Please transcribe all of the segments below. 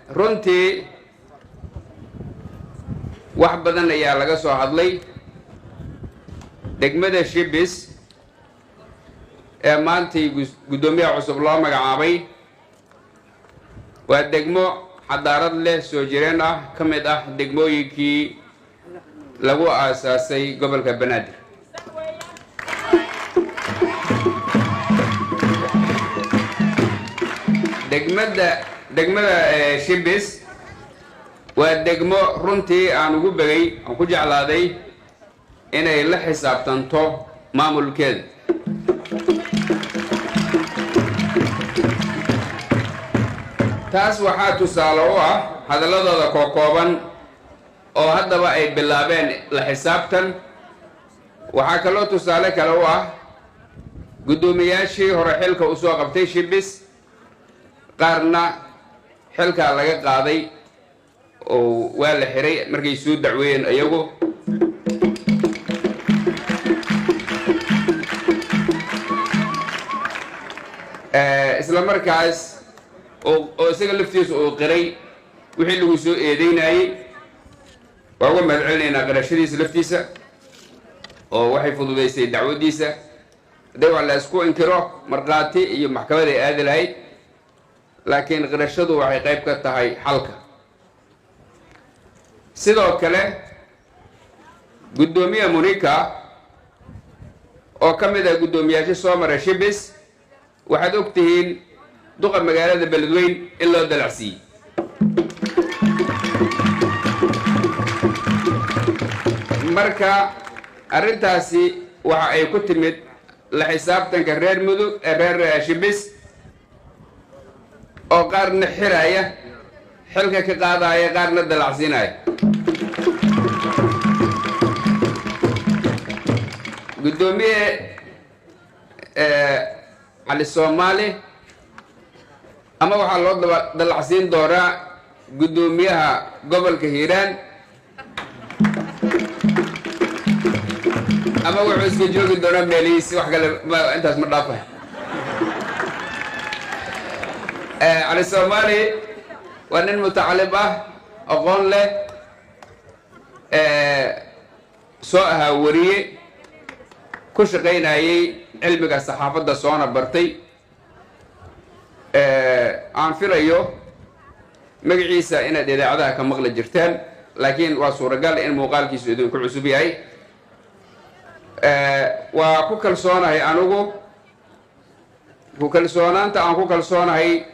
Runtii wax badan ayaa laga soo hadlay degmada Shibis ee maantay guddoomiyaha cusub loo magacaabay. Waa degmo xadaarad leh, soo jireen ah, ka mid ah degmooyinkii lagu aasaasay gobolka Banaadir. Degmada Shibis waa degmo runtii aan ugu begay, aan ku jeclaaday inay la xisaabtanto maamulkeeda. Taas waxaa tusaale u ah hadalladooda kookooban oo haddaba ay bilaabeen la xisaabtan. Waxaa kaloo tusaale kale u ah guddoomiyaashii hore xilka usoo qabtay Shibis, qaarna xilkaa laga qaaday oo waa la xiray markay soo dacweeyeen iyagu. Isla markaas oo isaga laftiisa uu qiray wixii lagu soo eedeynayey. Waa uga mahad celinaynaa qirashadiisa laftiisa oo waxay fududaysay dacwaddiisa. Hadday wax la isku inkiro, markhaati iyo maxkamad ay aadi lahayd, laakiin qirashadu waxay qayb ka tahay xalka. Sidoo kale guddoomiye Monika oo ka mid ah guddoomiyaasha soo mara Shibis, waxaad og tihiin duqa magaalada Beledweyn in loo dalacsiiyey. Marka arrintaasi waxa ay ku timid la xisaabtanka reer Mudug, reer Shibis, oo qaarna xiraya, xilka ka qaadaya, qaarna dalacsiinaya. Guddoomiye Cali Soomaali ama waxaa loo daba dalacsiin doonaa guddoomiyaha gobolka Hiiraan, ama wuxuu iska joogi doonaa meelihiisi, wax kale intaas ma dhaafay. Cali Soomaali waa nin mutacalib ah, aqoon leh, soo ahaa wariye ku shaqaynayay cilmiga saxaafadda, soona bartay. Aan filayo magaciisa inaad idaacadaha ka maqli jirteen, laakiin waa suuragal in muuqaalkiisu idinku cusub yahay. Waa ku kalsoonahay anigu, ku kalsoonaanta aan ku kalsoonahay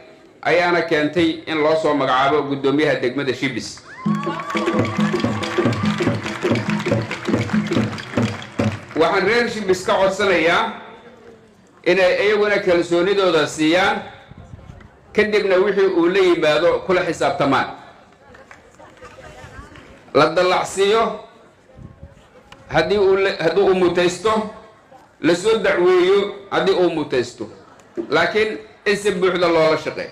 ayaana keentay in loo soo magacaabo guddoomiyaha degmada Shibis. Waxaan reer Shibis ka codsanayaa inay iyaguna kalsoonidooda siiyaan, kadibna wixii uu la yimaado kula xisaabtamaan, la dallacsiiyo haddii uu mutaysto, lasoo dacweeyo haddii uu mutaysto, laakiin in si buuxda loola shaqeey.